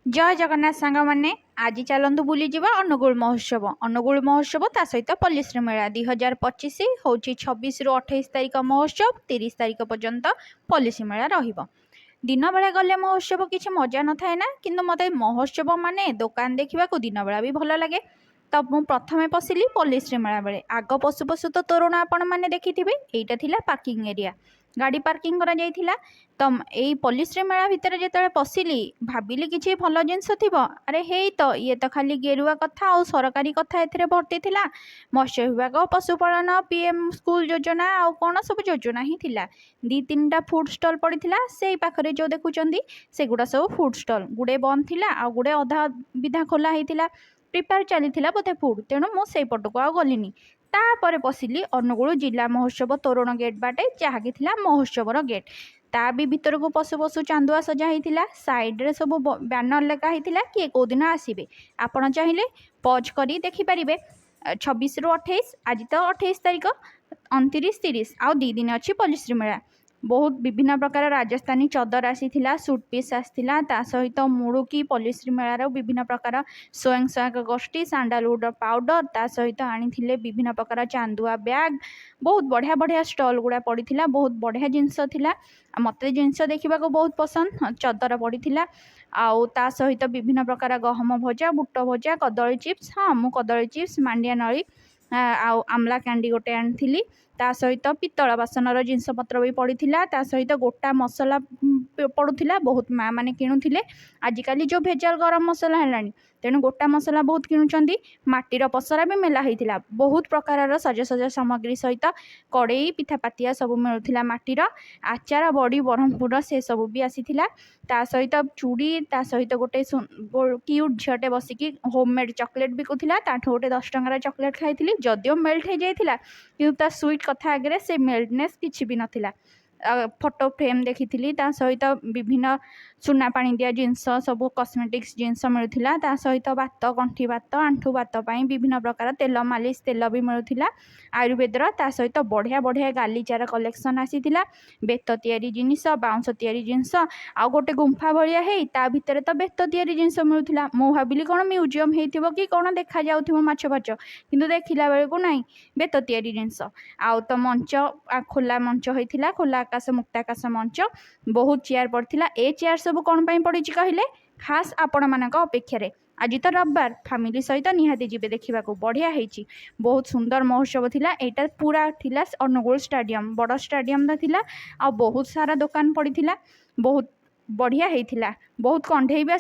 ଜୟ ଜଗନ୍ନାଥ ସାଙ୍ଗମାନେ। ଆଜି ଚାଲନ୍ତୁ ବୁଲିଯିବା ଅନୁଗୁଳ ମହୋତ୍ସବ। ଅନୁଗୁଳ ମହୋତ୍ସବ, ତା ସହିତ ପଲ୍ଲୀଶ୍ରୀ ମେଳା 2025 ହେଉଛି। 26ରୁ 28 ତାରିଖ ମହୋତ୍ସବ, 30 ତାରିଖ ପର୍ଯ୍ୟନ୍ତ ପଲ୍ଲୀଶ୍ରୀ ମେଳା ରହିବ। ଦିନବେଳା ଗଲେ ମହୋତ୍ସବ କିଛି ମଜା ନଥାଏ ନା, କିନ୍ତୁ ମୋତେ ମହୋତ୍ସବ ମାନେ ଦୋକାନ ଦେଖିବାକୁ ଦିନବେଳା ବି ଭଲ ଲାଗେ। ତ ମୁଁ ପ୍ରଥମେ ପଶିଲି ପଲ୍ଲୀଶ୍ରୀ ମେଳା ବେଳେ। ଆଗ ପଶୁ ପଶୁ ତ ତୋରଣ ଆପଣମାନେ ଦେଖିଥିବେ। ଏଇଟା ଥିଲା ପାର୍କିଂ ଏରିଆ, ଗାଡ଼ି ପାର୍କିଂ କରାଯାଇଥିଲା। ତ ଏଇ ପଲ୍ଲୀଶ୍ରୀ ମେଳା ଭିତରେ ଯେତେବେଳେ ପଶିଲି, ଭାବିଲି କିଛି ଭଲ ଜିନିଷ ଥିବ। ଆରେ ହେଇ ତ, ଇଏ ତ ଖାଲି ଗେରୁଆ କଥା ଆଉ ସରକାରୀ କଥା ଏଥିରେ ଭର୍ତ୍ତି ଥିଲା। ମତ୍ସ୍ୟ ବିଭାଗ, ପଶୁପାଳନ, ପିଏମ୍ ସ୍କୁଲ ଯୋଜନା ଆଉ କ'ଣ ସବୁ ଯୋଜନା ହିଁ ଥିଲା। ଦୁଇ ତିନିଟା ଫୁଡ଼୍ ଷ୍ଟଲ୍ ପଡ଼ିଥିଲା। ସେଇ ପାଖରେ ଯେଉଁ ଦେଖୁଛନ୍ତି, ସେଗୁଡ଼ା ସବୁ ଫୁଡ଼୍ ଷ୍ଟଲ୍। ଗୁଡ଼େ ବନ୍ଦ ଥିଲା ଆଉ ଗୁଡ଼େ ଅଧା ବିଧା ଖୋଲା ହେଇଥିଲା। ପ୍ରିପେୟାର ଚାଲିଥିଲା ବୋଧେ ଫୁଡ଼୍, ତେଣୁ ମୁଁ ସେଇ ପଟକୁ ଆଉ ଗଲିନି। ତାପରେ ପଶିଲି ଅନୁଗୁଳ ଜିଲ୍ଲା ମହୋତ୍ସବ ତୋରଣ ଗେଟ୍ ବାଟେ, ଯାହାକି ଥିଲା ମହୋତ୍ସବର ଗେଟ୍। ତା ବି ଭିତରକୁ ପଶୁ ପଶୁ ଚାନ୍ଦୁଆ ସଜା ହେଇଥିଲା। ସାଇଡ଼୍ରେ ସବୁ ବ୍ୟାନର ଲେଖା ହେଇଥିଲା, କିଏ କେଉଁ ଦିନ ଆସିବେ। ଆପଣ ଚାହିଁଲେ ପଜ୍ କରି ଦେଖିପାରିବେ। 26ରୁ 28, ଆଜି ତ 28 ତାରିଖ, 29, 30, ଆଉ 2 ଦିନ ଅଛି ପଲ୍ଲୀଶ୍ରୀ ମେଳା। ବହୁତ ବିଭିନ୍ନ ପ୍ରକାର ରାଜସ୍ଥାନୀ ଚଦର ଆସିଥିଲା, ସୁଟ୍ ପିସ୍ ଆସିଥିଲା, ତା ସହିତ ମୁଡ଼ୁକି, ପଲ୍ଲୀଶ୍ରୀ ମେଳାର ବିଭିନ୍ନ ପ୍ରକାର ସ୍ୱୟଂ ସହାୟକ ଗୋଷ୍ଠୀ, ସାଣ୍ଡାଲଉଡ଼ର ପାଉଡ଼ର, ତା ସହିତ ଆଣିଥିଲେ ବିଭିନ୍ନ ପ୍ରକାର ଚାନ୍ଦୁଆ, ବ୍ୟାଗ୍। ବହୁତ ବଢ଼ିଆ ବଢ଼ିଆ ଷ୍ଟଲ୍ ଗୁଡ଼ା ପଡ଼ିଥିଲା। ବହୁତ ବଢ଼ିଆ ଜିନିଷ ଥିଲା। ଆଉ ମୋତେ ଜିନିଷ ଦେଖିବାକୁ ବହୁତ ପସନ୍ଦ। ଚଦର ପଡ଼ିଥିଲା ଆଉ ତା ସହିତ ବିଭିନ୍ନ ପ୍ରକାର ଗହମ ଭଜା, ବୁଟ ଭଜା, କଦଳୀ ଚିପ୍ସ। ହଁ, ମୁଁ କଦଳୀ ଚିପ୍ସ, ମାଣ୍ଡିଆ ନଳି ଆଉ ଆମଲା କ୍ୟାଣ୍ଡି ଗୋଟେ ଆଣିଥିଲି। ତା ସହିତ ପିତ୍ତଳ ବାସନର ଜିନିଷପତ୍ର ବି ପଡ଼ିଥିଲା। ତା ସହିତ ଗୋଟା ମସଲା ପଡ଼ୁଥିଲା। ବହୁତ ମା ମାନେ କିଣୁଥିଲେ। ଆଜିକାଲି ଯେଉଁ ଭେଜାଲ ଗରମ ମସଲା ହେଲାଣି, ତେଣୁ ଗୋଟା ମସଲା ବହୁତ କିଣୁଛନ୍ତି। ମାଟିର ପସରା ବି ମେଲା ହେଇଥିଲା। ବହୁତ ପ୍ରକାରର ସାଜସଜ୍ଜା ସାମଗ୍ରୀ ସହିତ କଡ଼େଇ, ପିଠା ପାତିଆ ସବୁ ମିଳୁଥିଲା ମାଟିର। ଆଚାର, ବଡ଼ି, ବ୍ରହ୍ମପୁରର ସେସବୁ ବି ଆସିଥିଲା। ତା ସହିତ ଚୁଡ଼ି, ତା ସହିତ ଗୋଟେ କ୍ୟୁଟ୍ ଝିଅଟେ ବସିକି ହୋମ୍ ମେଡ଼୍ ଚକୋଲେଟ୍ ବିକୁଥିଲା। ତାଠୁ ଗୋଟେ 10 ଟଙ୍କାର ଚକୋଲେଟ୍ ଖାଇଥିଲି। ଯଦିଓ ମେଲ୍ଟ ହେଇଯାଇଥିଲା, କିନ୍ତୁ ତା ସୁଇଟ୍ କଥା ଆଗରେ ସେ ମେଲ୍ଟନେସ୍ କିଛି ବି ନଥିଲା। ଫଟୋ ଫ୍ରେମ୍ ଦେଖିଥିଲି। ତା ସହିତ ବିଭିନ୍ନ ସୁନା ପାଣି ଦିଆ ଜିନିଷ ସବୁ, କସ୍ମେଟିକ୍ସ ଜିନିଷ ମିଳୁଥିଲା। ତା ସହିତ ବାତ, ଗଣ୍ଠି ବାତ, ଆଣ୍ଠୁ ବାତ ପାଇଁ ବିଭିନ୍ନ ପ୍ରକାର ତେଲ, ମାଲିସ ତେଲ ବି ମିଳୁଥିଲା ଆୟୁର୍ବେଦର। ତା ସହିତ ବଢ଼ିଆ ବଢ଼ିଆ ଗାଲିଚାର କଲେକ୍ସନ୍ ଆସିଥିଲା, ବେତ ତିଆରି ଜିନିଷ, ବାଉଁଶ ତିଆରି ଜିନିଷ। ଆଉ ଗୋଟେ ଗୁମ୍ଫା ଭଳିଆ ହେଇ ତା ଭିତରେ ତ ବେତ ତିଆରି ଜିନିଷ ମିଳୁଥିଲା। ମୁଁ ଭାବିଲି କ'ଣ ମ୍ୟୁଜିୟମ୍ ହେଇଥିବ କି କ'ଣ, ଦେଖାଯାଉଥିବ ମାଛ ଫାଛ, କିନ୍ତୁ ଦେଖିଲା ବେଳକୁ ନାହିଁ, ବେତ ତିଆରି ଜିନିଷ। ଆଉ ତ ମଞ୍ଚ, ଖୋଲା ମଞ୍ଚ ହେଇଥିଲା, ଖୋଲା ଆକାଶ, ମୁକ୍ତାକାଶ ମଞ୍ଚ। ବହୁତ ଚେୟାର ପଡ଼ିଥିଲା। ଏ ଚେୟାର ସବୁ କ'ଣ ପାଇଁ ପଡ଼ିଛି କହିଲେ, ଖାସ୍ ଆପଣମାନଙ୍କ ଅପେକ୍ଷାରେ। ଆଜି ତ ରବିବାର, ଫ୍ୟାମିଲି ସହିତ ନିହାତି ଯିବେ ଦେଖିବାକୁ। ବଢ଼ିଆ ହେଇଛି, ବହୁତ ସୁନ୍ଦର ମହୋତ୍ସବ ଥିଲା। ଏଇଟା ପୁରା ଥିଲା ଅନୁଗୁଳ ଷ୍ଟାଡ଼ିୟମ୍, ବଡ଼ ଷ୍ଟାଡ଼ିୟମଟା ଥିଲା। ଆଉ ବହୁତ ସାରା ଦୋକାନ ପଡ଼ିଥିଲା। ବହୁତ ବଢ଼ିଆ ହେଇଥିଲା। ବହୁତ କଣ୍ଢେଇ ବି।